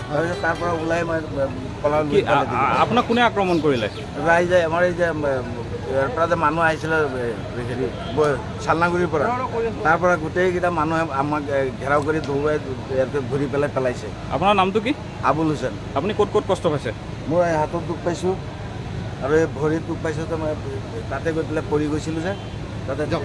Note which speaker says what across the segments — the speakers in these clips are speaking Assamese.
Speaker 1: তাৰপিছত তাৰ পৰা ওলাই মই পলাল।
Speaker 2: কি আপোনাক কোনে আক্ৰমণ কৰিলে?
Speaker 1: ৰাইজে, আমাৰ এই যে ইয়াৰ পৰা যে মানুহ আহিছিলে, হেৰি চালনাগুৰিৰ পৰা, তাৰ পৰা গোটেইকেইটা মানুহে আমাক ঘেৰাও কৰি ধৰুৱাই ইয়াতে ধৰি পেলাই পেলাইছে।
Speaker 2: আপোনাৰ নামটো কি?
Speaker 1: আবুল হুছেইন।
Speaker 2: আপুনি ক'ত ক'ত কষ্ট পাইছে?
Speaker 1: মোৰ এই হাতত দুখ পাইছোঁ আৰু এই ভৰিত দুখ পাইছোঁ। তো মই তাতে গৈ পেলাই পৰি গৈছিলোঁ যে তাতে।
Speaker 3: যাওক।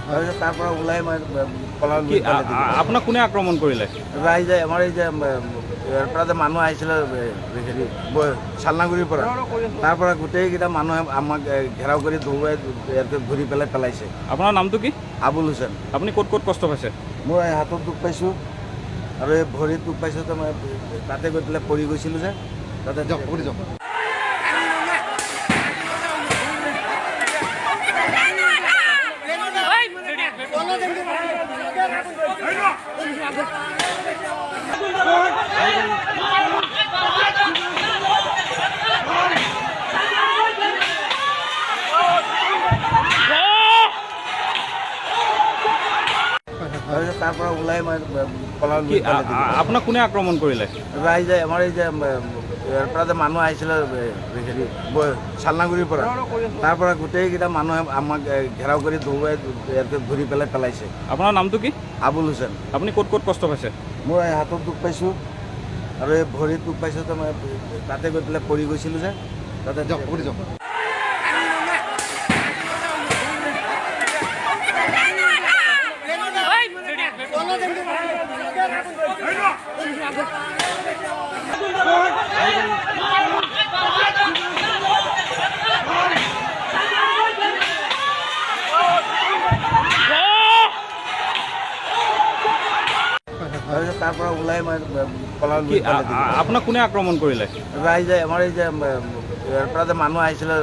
Speaker 1: তাৰপিছত তাৰ পৰা ওলাই মই পলাল।
Speaker 2: কি আপোনাক কোনে আক্ৰমণ কৰিলে?
Speaker 1: ৰাইজে, আমাৰ এই যে ইয়াৰ পৰা যে মানুহ আহিছিলে, হেৰি চালনাগুৰিৰ পৰা, তাৰ পৰা গোটেইকেইটা মানুহে আমাক ঘেৰাও কৰি ধৰুৱাই ইয়াতে ধৰি পেলাই পেলাইছে।
Speaker 2: আপোনাৰ নামটো কি?
Speaker 1: আবুল হুছেইন।
Speaker 2: আপুনি ক'ত ক'ত কষ্ট পাইছে?
Speaker 1: মোৰ এই হাতত দুখ পাইছোঁ আৰু এই ভৰিত দুখ পাইছোঁ। তো মই তাতে গৈ পেলাই পৰি গৈছিলোঁ যে তাতে।
Speaker 3: যাওক।
Speaker 1: তাৰপিছত তাৰ পৰা ওলাই মই পলাল।
Speaker 2: কি আপোনাক কোনে আক্ৰমণ কৰিলে?
Speaker 1: ৰাইজে, আমাৰ এই যে ইয়াৰ পৰা যে মানুহ আহিছিলে, হেৰি চালনাগুৰিৰ পৰা, তাৰ পৰা গোটেইকেইটা মানুহে আমাক ঘেৰাও কৰি ধৰুৱাই ইয়াতে ধৰি পেলাই পেলাইছে।
Speaker 2: আপোনাৰ নামটো কি?
Speaker 1: আবুল হুছেইন।
Speaker 2: আপুনি ক'ত ক'ত কষ্ট পাইছে?
Speaker 1: মোৰ এই হাতত দুখ পাইছোঁ আৰু এই ভৰিত দুখ পাইছোঁ। তো মই তাতে গৈ পেলাই পৰি গৈছিলোঁ যে তাতে।
Speaker 3: যাওক।
Speaker 1: তাৰপিছত তাৰ পৰা ওলাই মই পলাল।
Speaker 2: কি আপোনাক কোনে আক্ৰমণ কৰিলে?
Speaker 1: ৰাইজে, আমাৰ এই যে ইয়াৰ পৰা যে মানুহ আহিছিলে,